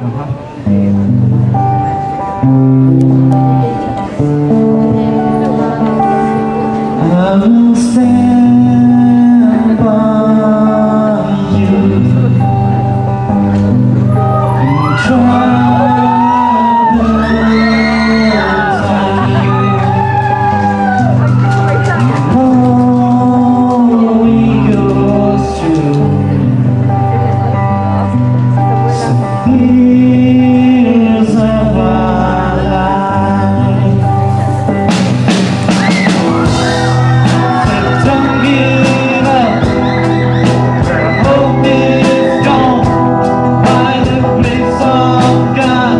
I will stand by you in troubled times. All we go through. Fears of our life. Don't give up. Hope is gone. By the grace of God,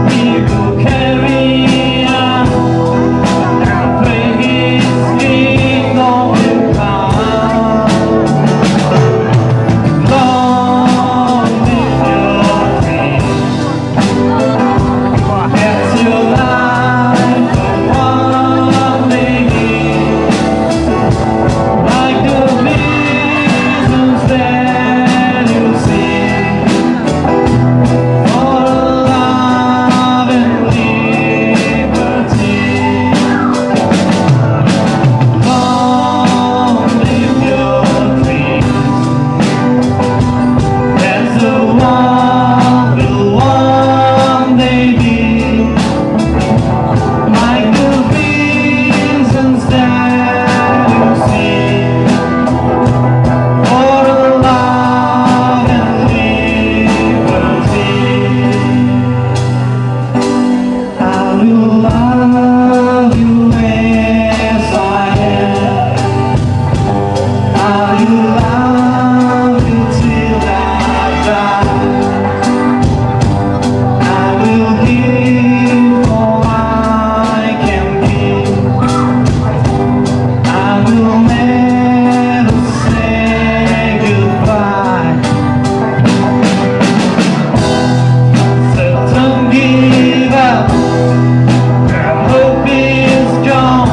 we will carry on and pray His kingdom will come. Long live your dreams. That's your life for one day Like the visions that you see For love and liberty Long live your dreams As the world will one day be like the visions that you see for love and liberty. I will love you as I am. I will love you till I die. I will give all I can give. I will never say goodbye. So don't give up. Our hope is gone.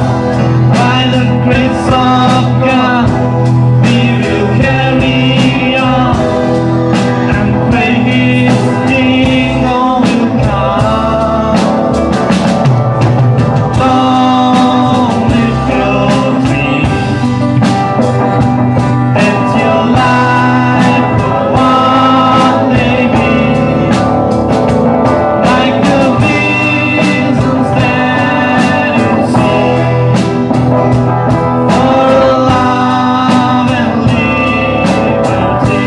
By the grace of God, we will carry on and pray His kingdom will come. Long live your dreams. That your life will one day be like the visions that you see for love and liberty.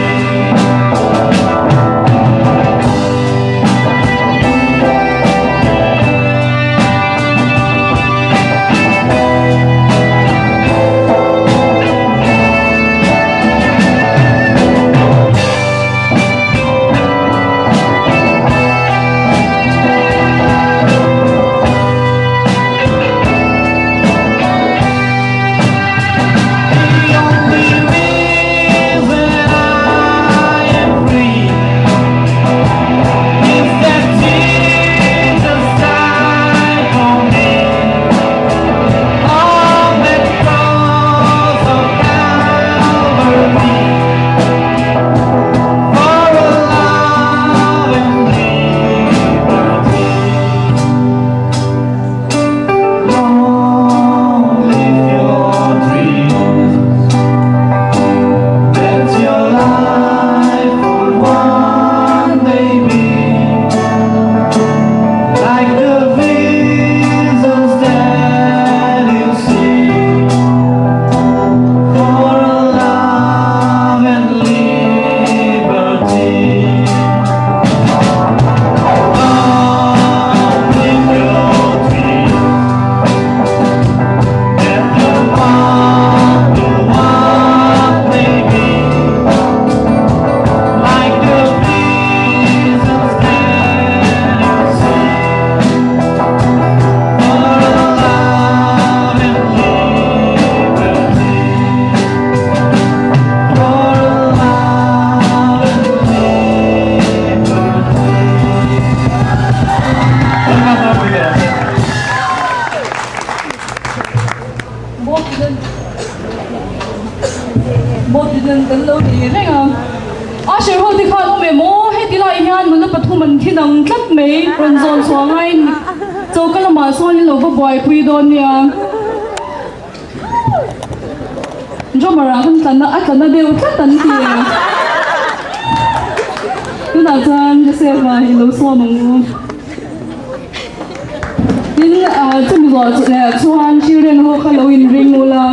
The only reason I am free is that Jesus died for me on that cross of Calvary for love and liberty. Long live your dreams. That your life will one day be like the visions that you see for love and liberty. Long live your dreams. That the world will one day be like the visions that you see for love and liberty, for love and liberty. 감사합니다. Bawk tinan kan lo ti reng a. Usher ho te khan awm em aw heti lai hian. Nula pathum an thi dang tlat mai, rawn zawn chhuah ngai ni. Choka lamah sawn in lo va buaipui dawn nia. Drummer ah khan tlan a tlan a deuh tlat an ti. Tunah chuan Joseph-a hi lo sawm ang u. Tin, chumi zawh leh chuan children ho kha lo inring ula.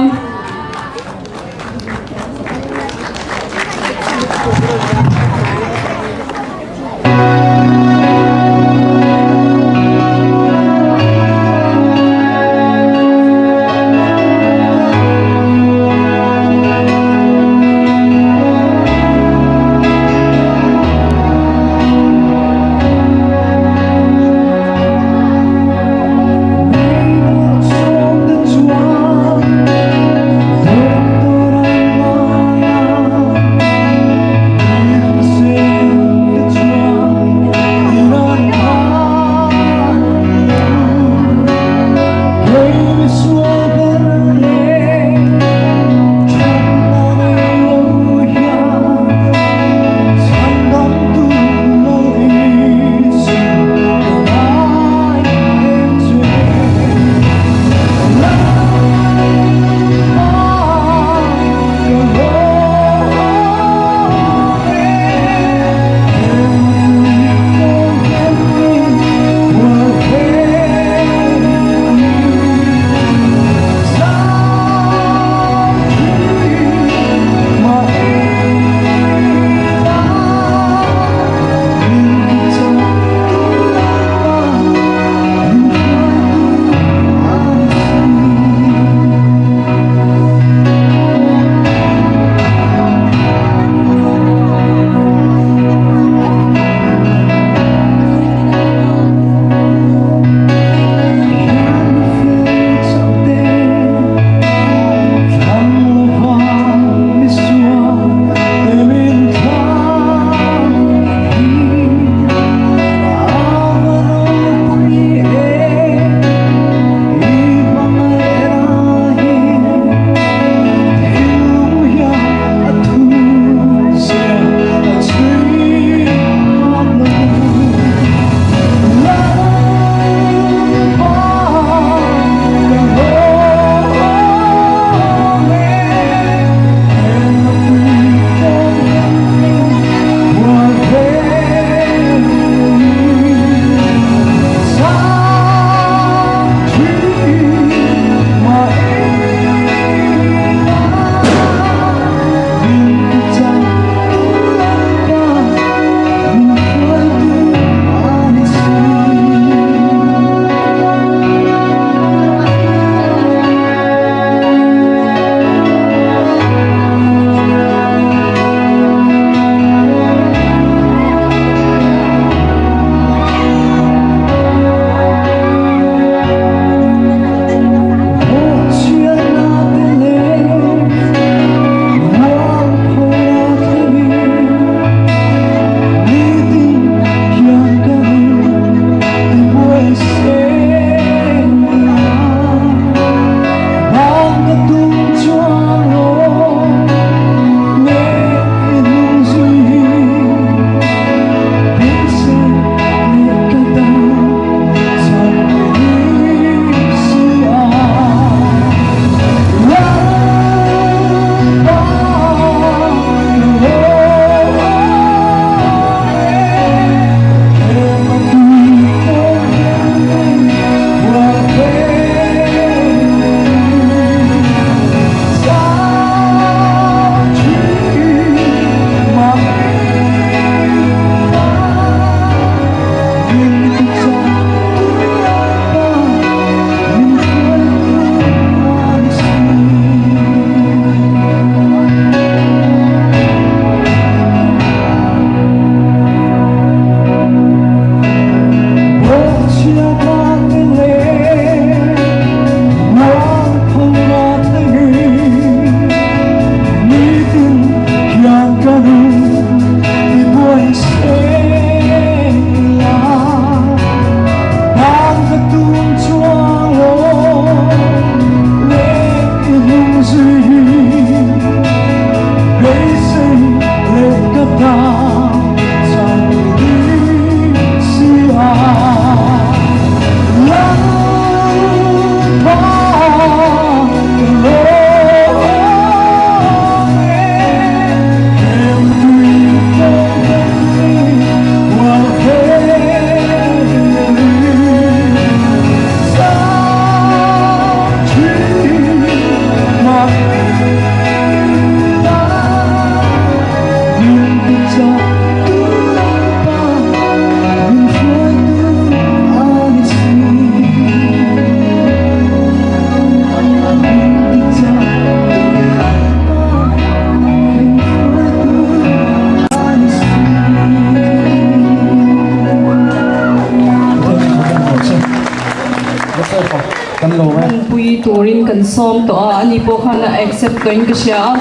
Kan lawm e. Hmanpui turin kan sawm tawh a, ani pawh khan a accept tawhin ka hria a,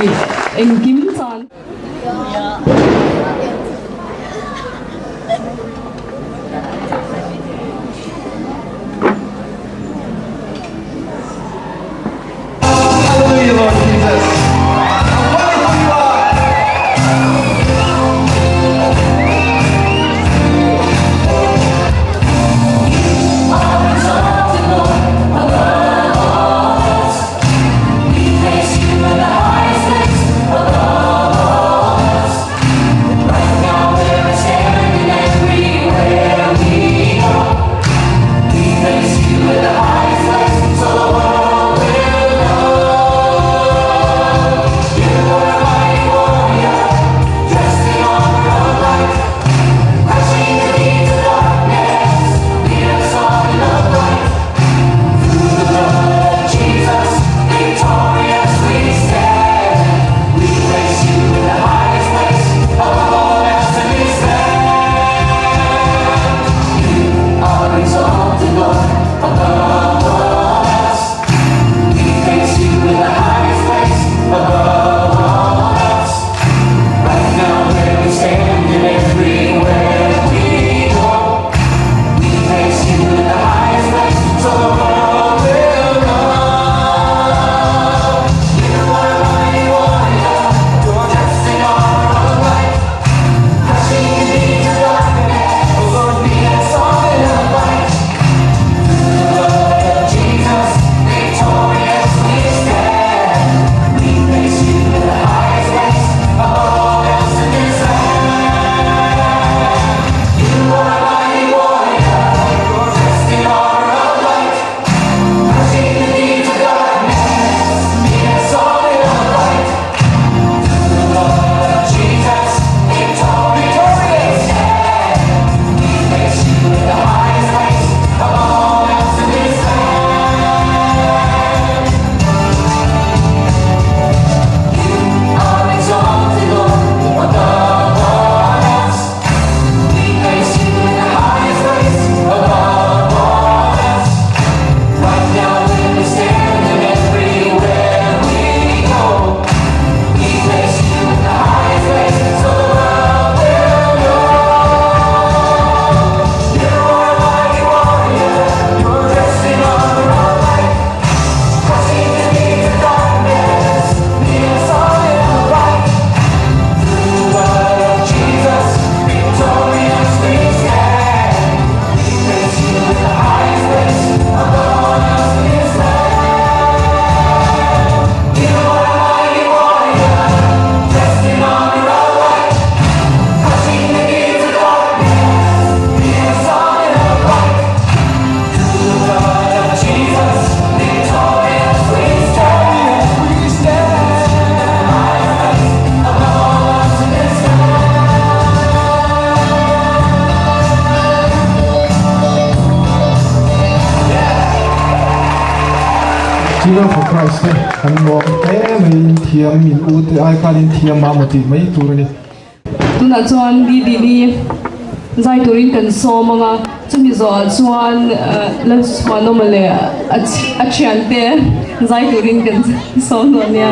ih engkim chan. Hallelujah Lord Jesus. How wonderful you are. Children for Christ te kan nuam hle mai in thiam in u te ai khan in thiam mah maw tih mai tur a ni. Tunah chuan DDD zai turin kan sawm ang a, chumi zawhah chuan Lalchhuanawma leh a thiante zai turin kan sawm dawn nia.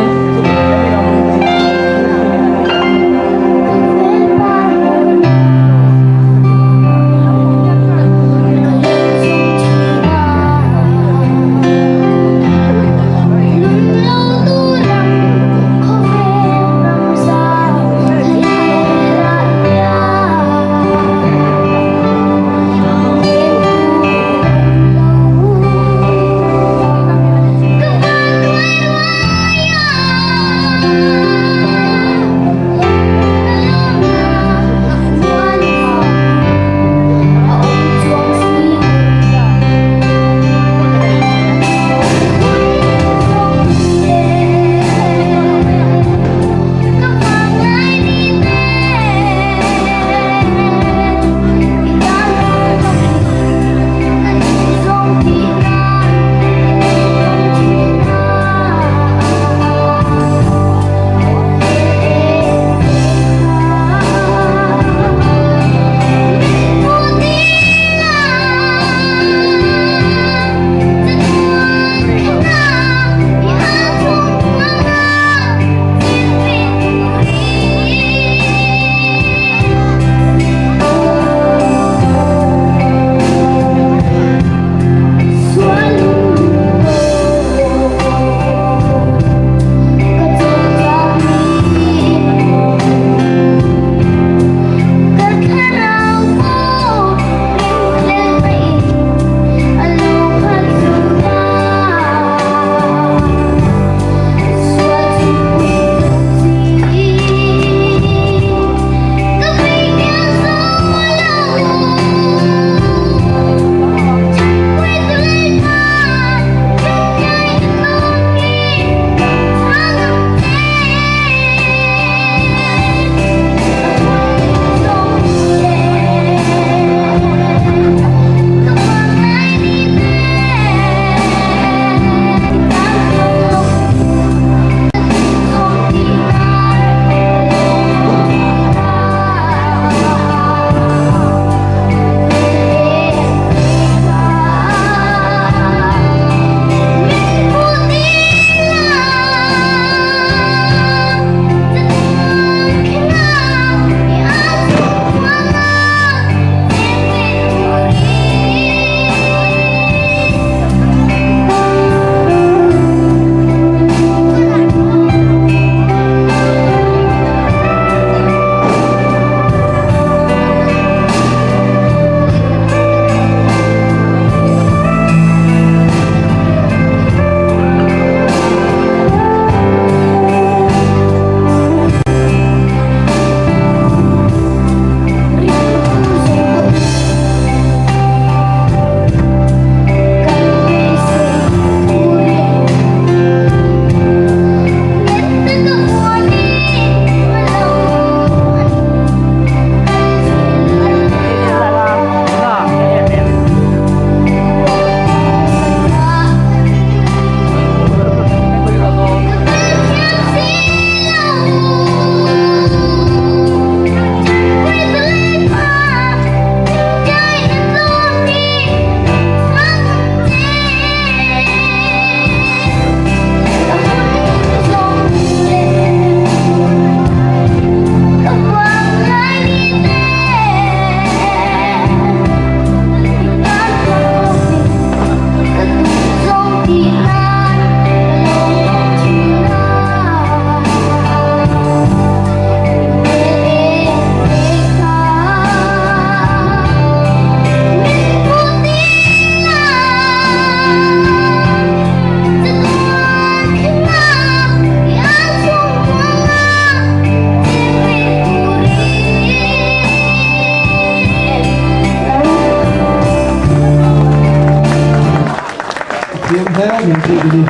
Thiam hle min tih ni.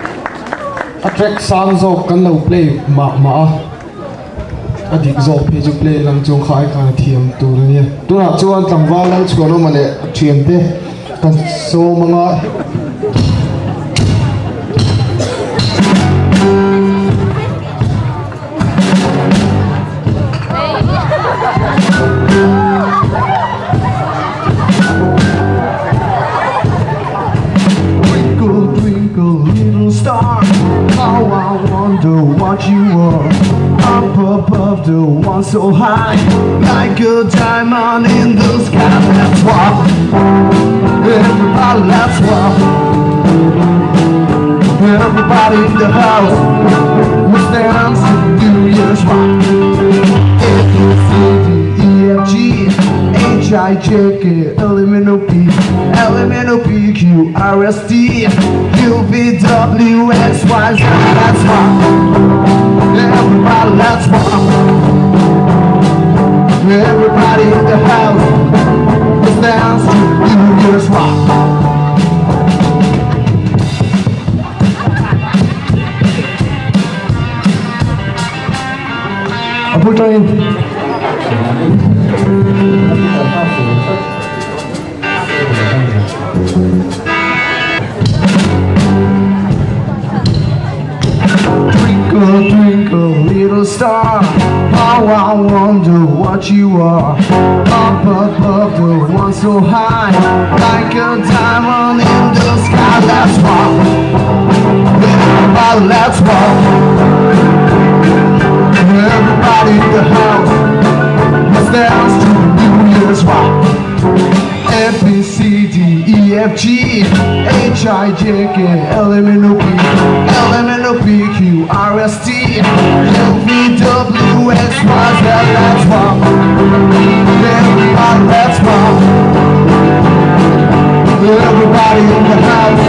A track sang zawk kan lo play mah mah a. A dik zawk phei chu play lang chuang kha ai khan a thiam tur a nia. Tunah chuan tlangval Lalchhuanawma leh a thiante kan sawm anga. Twinkle, twinkle, little star, how I wonder what you are. Up above the one so high, like a diamond in the sky. Let's walk, everybody, let's walk. Everybody in the house, let's dance to New Year's rock. A, B, C, D, E, F, G, H, I, J, K, L, M, N, O, P, L, M, N, O, P, Q, R, S, T, U, V, W, X, Y, Z. Let's rock. Everybody, let's rock. Everybody in the house, let's dance to New Year's rock. A bul tangin. Twinkle, twinkle, little star, how I wonder what you are. Up above the one so high, like a diamond in the sky. Let's rock, everybody, let's rock. Everybody in the house, let's dance to the New Year's rock. A B C D E F G H I J K L M N O P L M N O P Q R S T U V W X Y Z. Let's rock. Everybody, let's rock. Everybody in the house,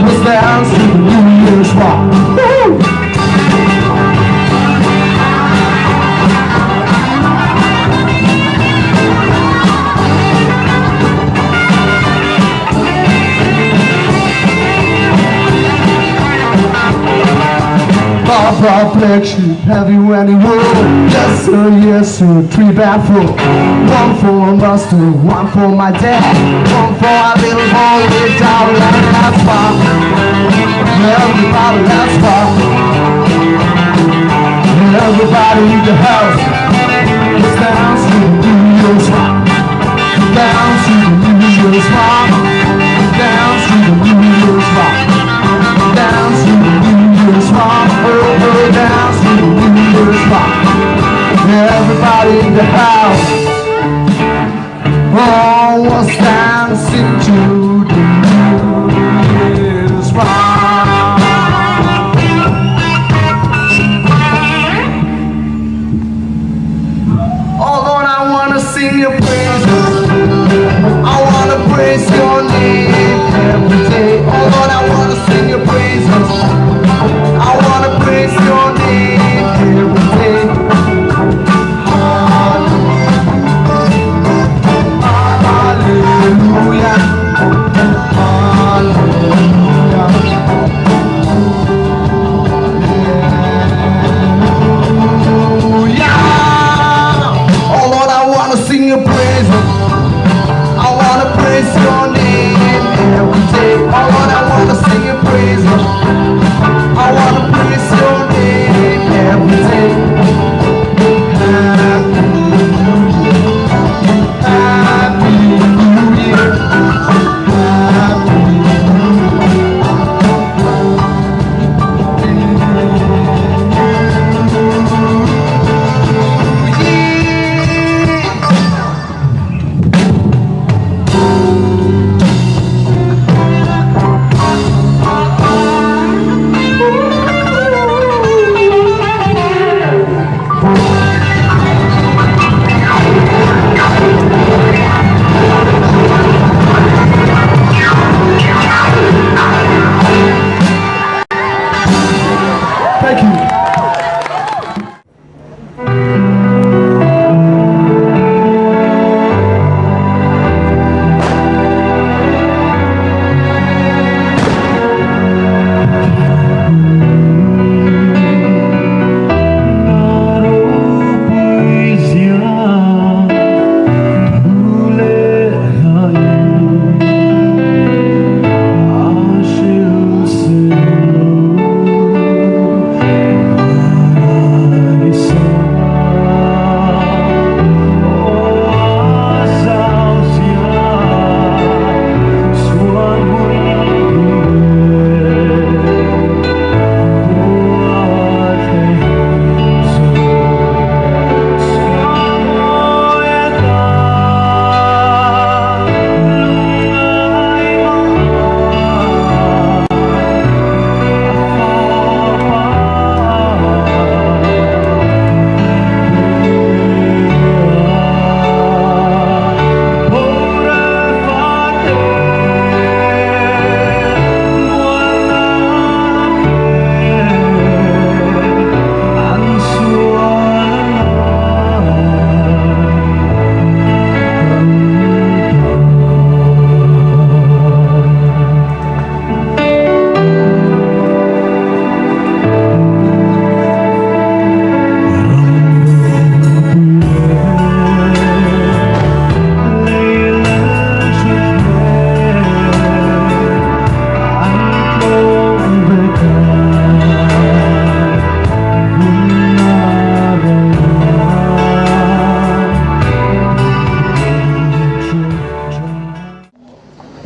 let's dance to the New Year's rock. Woo! Papa black sheep, have you any wool? Yes sir, yes sir, three bad four. One for master, one for my dad, one for our little boy without land. That's why. Everybody, that's why. Everybody in the house, let's dance to the New Year's rock. Dance to the New Year's rock. Dance to the New Year's rock. Dance to the New Year's rock. Oh, oh, dance to the New Year's rock. Everybody in the house, oh, was dancing to the New Year's rock. Oh Lord, I wanna sing your praises. I wanna praise your name every day. Oh Lord, I wanna sing your praises. I wanna praise your name every day. Hallelujah. Hallelujah. Hallelujah. Oh Lord, I wanna sing your praises. I wanna praise your name every day. Oh Lord, I wanna sing your praises. I wanna praise your name every day. Happy New Year. Happy New Year. Happy New Year.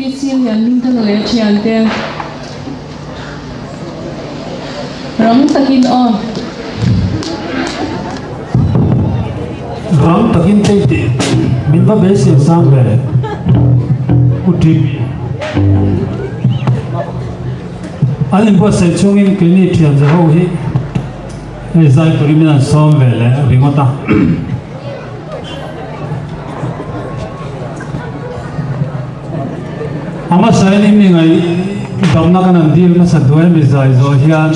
PC Lianhmingthana leh a thiante rang takin aw. Rang takin tei tih min va beisei sang ve U TP. An inbuatsaih chungin keini thian za ho hi hei zai turin min han sawm ve leh ringawt a. A hmasain i mi ngaihdamna kan han dil hmasa duai mi zai zawh hian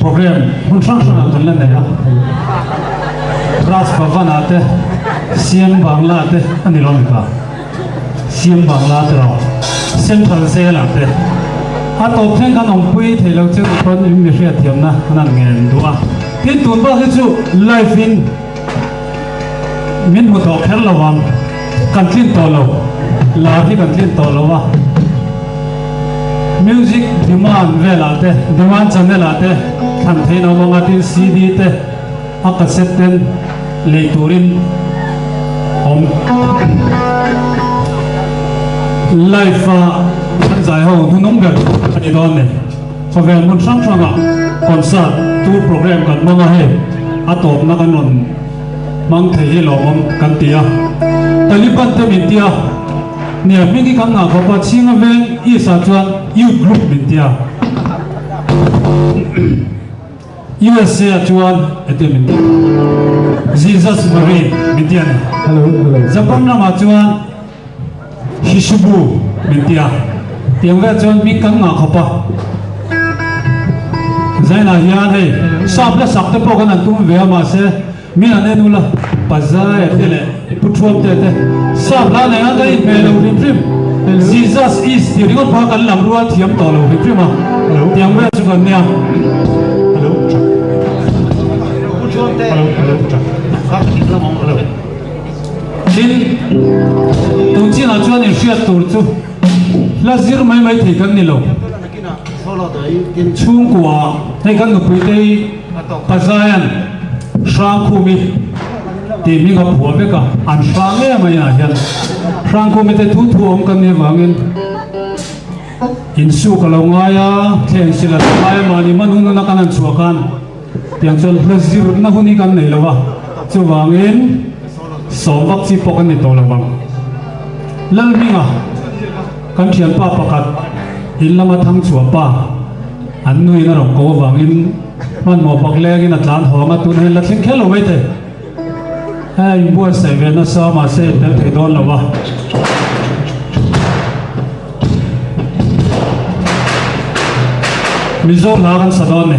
program hmun hrang hrangah kan la nei a. Raj Bhavan ah te, Siam Bangla te a ni lo mi ka? Siam Bangla te rawh, Central Jail ah te. A tawp thleng kan awmpui thei lo chu pawn in mi hriatthiamna kan han ngen duh a. Tin tun bak hi chu live in min hmu tawh kher lo ang, kan tlin tawh lo, lar hi kan tlin tawh lo a. Music demand velah te, demand channel ah te thlan theih a awm ang a, tin CD te a cassette ten lei turin awm. Live a kan zai ho hnunung ber a ni dawn ni. Khawvel hmun hrang hrangah concert tour program kan hmang a, hei a tawpna kan rawn hmang thei hi lawmawm kan ti a. Taliban te min ti a, nia hming hi kan ngah khawp a, Chhinga veng East ah chuan Youth Group min ti a, USA ah chuan ete min ti a, Jesus Marine min ti a ni. Japan ramah chuan. Hisubu min ti a, tiang vel chuan mi kan ngah khawp a. Zainah hian hei sap la sak te pawh kan han tum ve a mahse min han en ula Pazai te leh Pu Thuam te te sap la nei ang kan inhmeh lo hrim hrim. Jesus is tih ringawt pawh kan lam rual thiam tawh lo hrim hrim a, tiang vel chu kan nia. Tin, tun chinah chuan inhriat tur chu hla zir mai mai thei kan ni lo. Chhungkua hei kan nupuite hi Pazaian Hrangkhumi tih hming a phuah vek a, an hrang em a inah hian. Hrangkhumi te thu thu awm kan nih avangin insuk a lo ngai a, thleng sil a lo ngai a, mahni hman hun huna kan han chhuah khan Tiang chuan hla zirna hun hi kan nei lo a, chuvangin sawm vak chi pawh kan ni tawh lo vang. Lalhminga, kan thianpa pakhat in lama thang chhuah pa, an nuin a rawn ko avangin hmanhmawh bak lengin a tlan hawng a, tunah hian la thleng kher lo mai thei. Hei inbuatsaih ve nasa mahse in tel thei dawn lo a. Mizo hla kan sa dawn ni.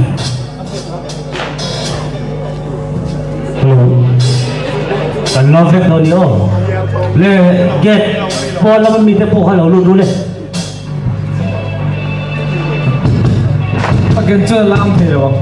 Hello. Kan lawm vek dawn ni aw. Le gate pawn lama mite pawh kha lo lut ru le. A ken chuan la am thei lo ang.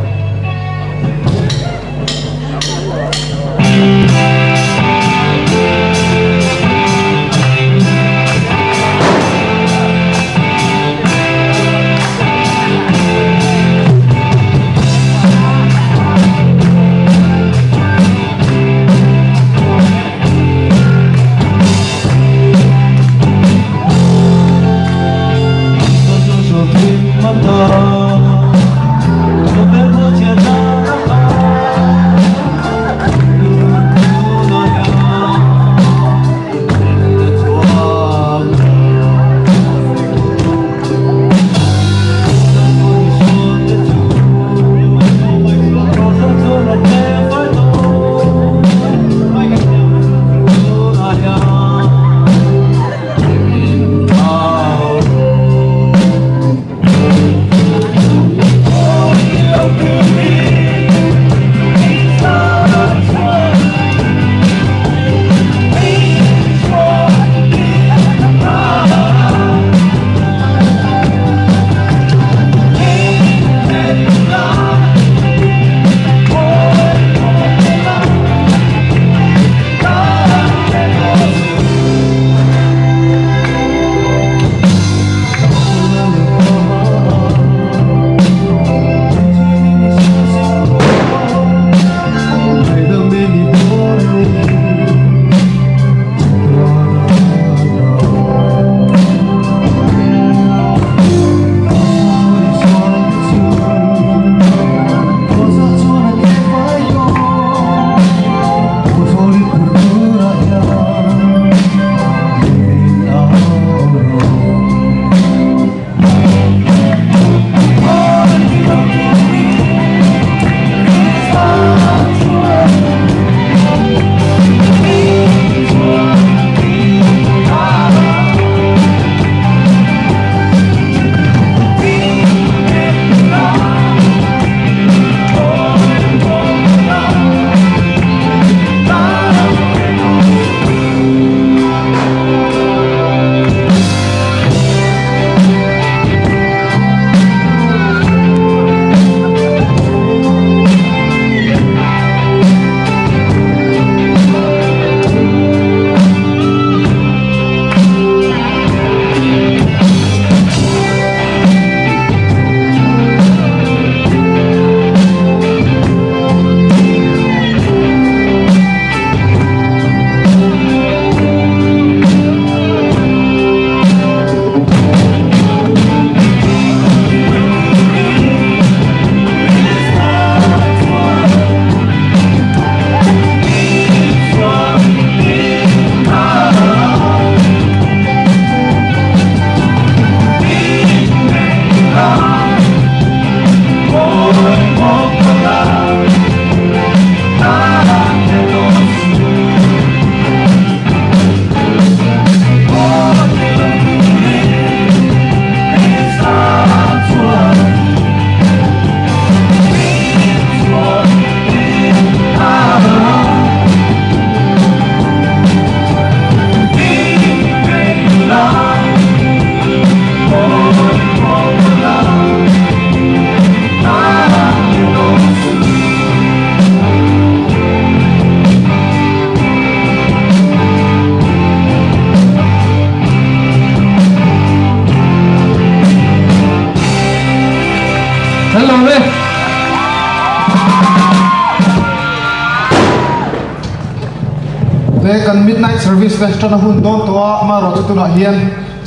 He kan midnight service te tan a hun dawn tawh a, amaherawhchu tunah hian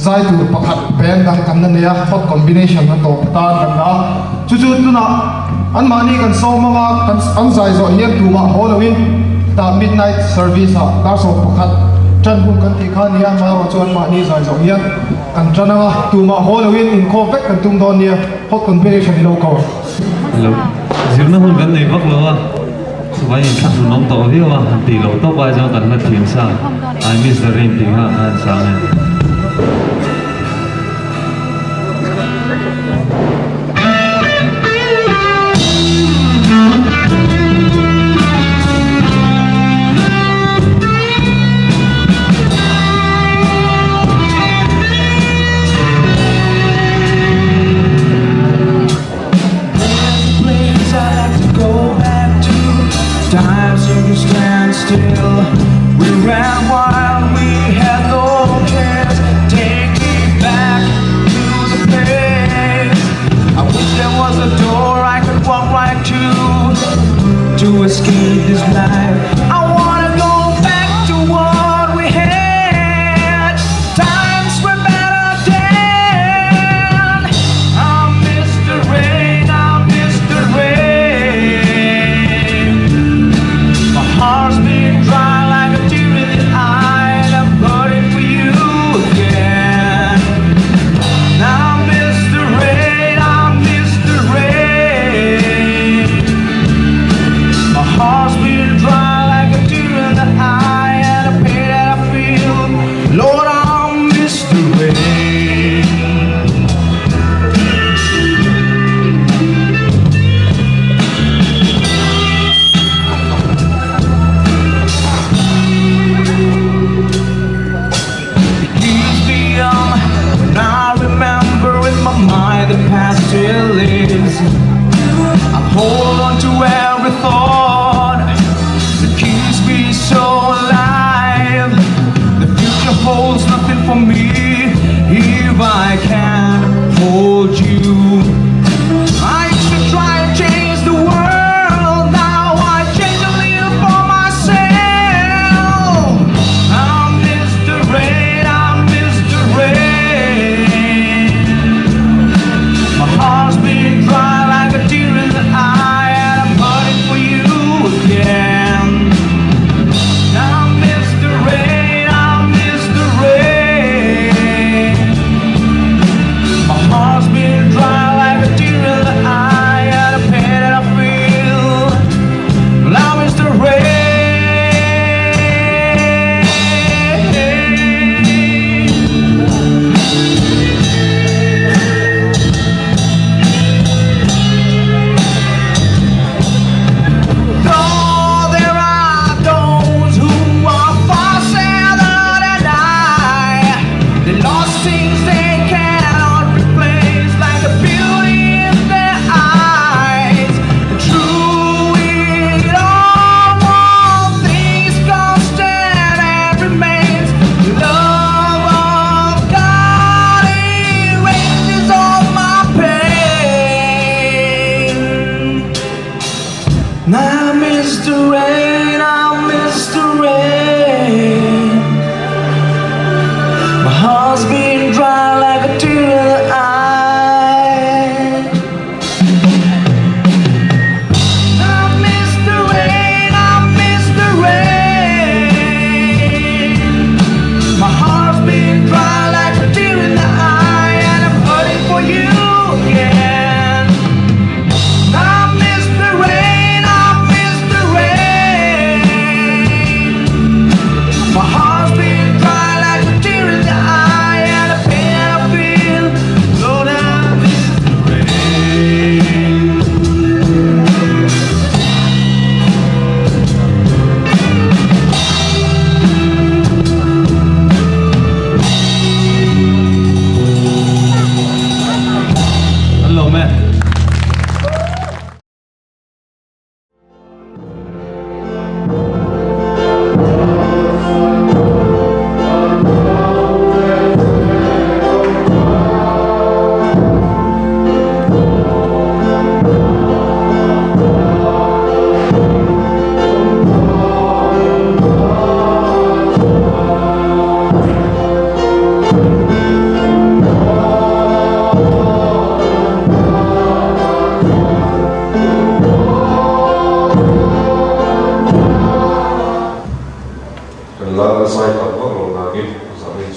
zai tur pakhat band dang kan la nei a, hot combination a tawp atan kan dah a, chu chu tunah anmahni kan sawm anga kan an zai zawh hian tumah haw loin tah midnight service ah dar 11 tan hun kan tih kha a ni a, amaherawhchu anmahni zai zawh hian kan tan anga tumah haw loin inkhawm vek kan tum dawn nia, hot combination i lo ko. Lo zirna hun kan nei vak lo a, chuvai in thla hlun awm tawh viau a, han tih loh tawp ai chuan kan la thiam sa, I miss the rain tih kha a han sang em.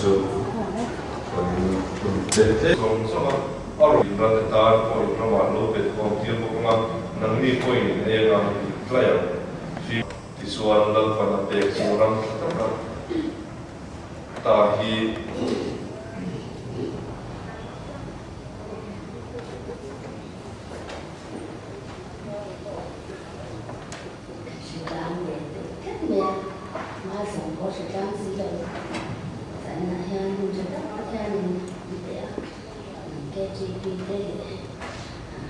chu kan inpe tlem zawng zawng a, a rawn inran te tan pawh in ramah an lo bet khawm tir bawk ang a, nangni pawhin in ei anga in tlai ang. Tichuan Lalpan a pek chu ram tha taka ta hi. Hritlang ve deuh tlat mai a, hma zawng pawh hritlang si lo zanah hian hun tha tak tak hianin an pe a, KTP te leh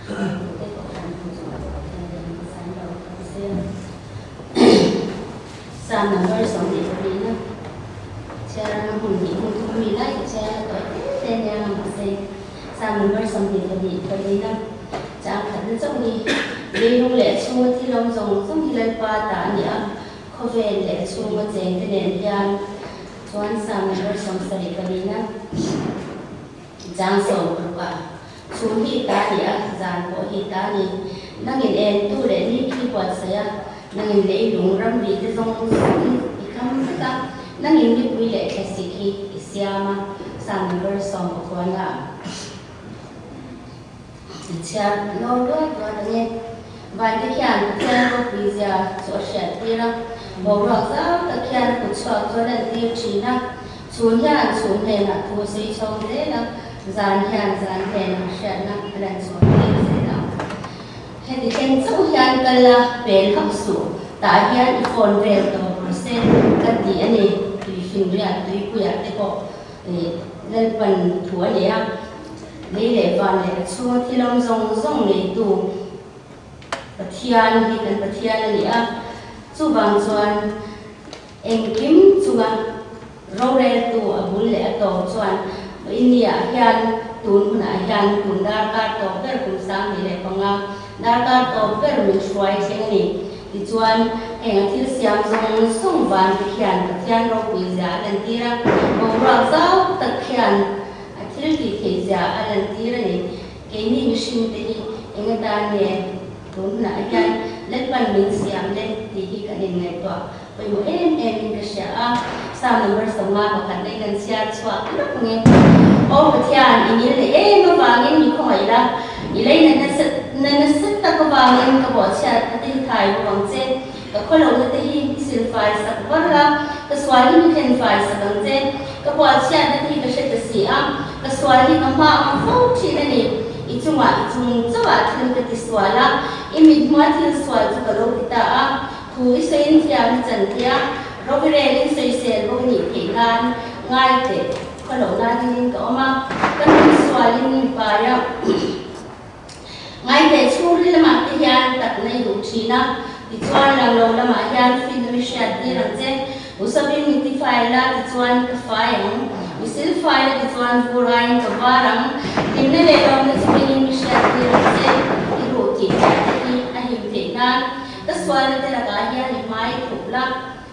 hruaitu te kohhran ho zawng pawh Pathian te an hmasa an lo kal zel a. Psalm number 24 na chhiar anga hmun hnih hmun thum mi lai ka chhiar a tawi te te nia mahse Psalm number 22 pali na chang khatna chauh hi leilung leh chhunga thil awm zawng zawng hi Lalpa ta a ni a, khawvel leh chhunga chengte nen hian chuan Psalm number 74 na chang 16 ah chhum hi ta a ni a, zan pawh hi ta a ni. Nangin entu leh ni khi buatsaih a, nangin leilung ramri te zawng zawng hi i kham vek a, nangin nipui leh thlasik hi i siam a, Psalm number 19 ah. I chhiar lawr duat duat ang e. Vante khian Pathian ropui zia chu a hriat tir a, boruak zau tak khian a kut chhuak chu a lan tir thin a. Chhun hian chhun hnenah thu a sawi chhawng zel a, zan hian zan hnenah hriatna a lan chhuak tir zel a. Heti thleng chauh hian kal a pen hauh suh, tah hian i phone vel tawp rawh se ka ti a ni. Tuifinriat tuipuiah te pawh Lalpan thu a nei a, lei leh van leh a chhunga thil awm zawng zawng neitu Pathian hi kan Pathian a ni a, chuvang chuan engkim chunga roreltu a bul leh a tawp chuan India hian tun hunah hian kum darkar tawp ber kum 2005 darkar tawp ber min hruai thleng a ni. Tichuan, heng a thil siam zawng zawng van te khian Pathian ropui zia a lantir a, boruak zau tak khian a thil tih theih zia a lantir a ni. Keini mihring te hi eng atan nge tun hunah hian Lalpan min siam le tih hi kan inngaihtuah pawimawh em em in ka hria a. Psalm number 51 leh kan chhiar chhuak lawk nge. Aw Pathian, i ngil leh em avangin mi khawngaih la, i lei na na nasa tak avangin ka bawhchhiat na te hi thai bawk ang che. Ka khawlohna te hi i silfai sak var la, ka sual hi mi thenfai sak ang che. Ka bualchhiatna te hi ka hre ta si a, ka sual hi ka hma ang fo thin a ni. I chungah i chung chauhah thil ka ti sual a, i mithmua thil sual chu ka lo ti ta a. Thu i sawiin thiam i chan tia, Rovirelin sawisel bawk nih theih nan ngai teh khawloh nan dingin ka awm a, ka nun sualin mi pai a, ngai teh chhungril lamah te hian tak nei duh thin a, tichuan lang lo lamah hian fin mi hriat tir ang che, Usapin mi ti fai la tichuan ka fai ang, mi sil fai la tichuan vur aiin ka var ang, hlimna leh lawmna chu kengin mi hriat tir ang che, i ruh tih chiah te hi a him theih nan. Ka sualna te lakah hian i hmai thup la,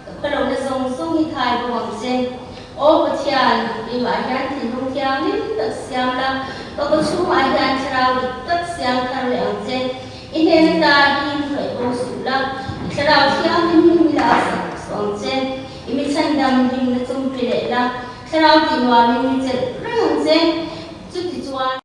ka khawlohna zawng zawng hi thai bawk ang che. Aw Pathian, keimah hian thinlung thianghlim tak siam la, ka kaw chhungah hian thlarau dik tak siam thar leh ang che. I hnen ata hi mi hruai bo suh la, i thlarau thianghlim hi mi la sak suh ang che. I mi chhandam hlimna chumpi leh la, thlarau tih nuamin mi chelh reng ang che. Chutichuan.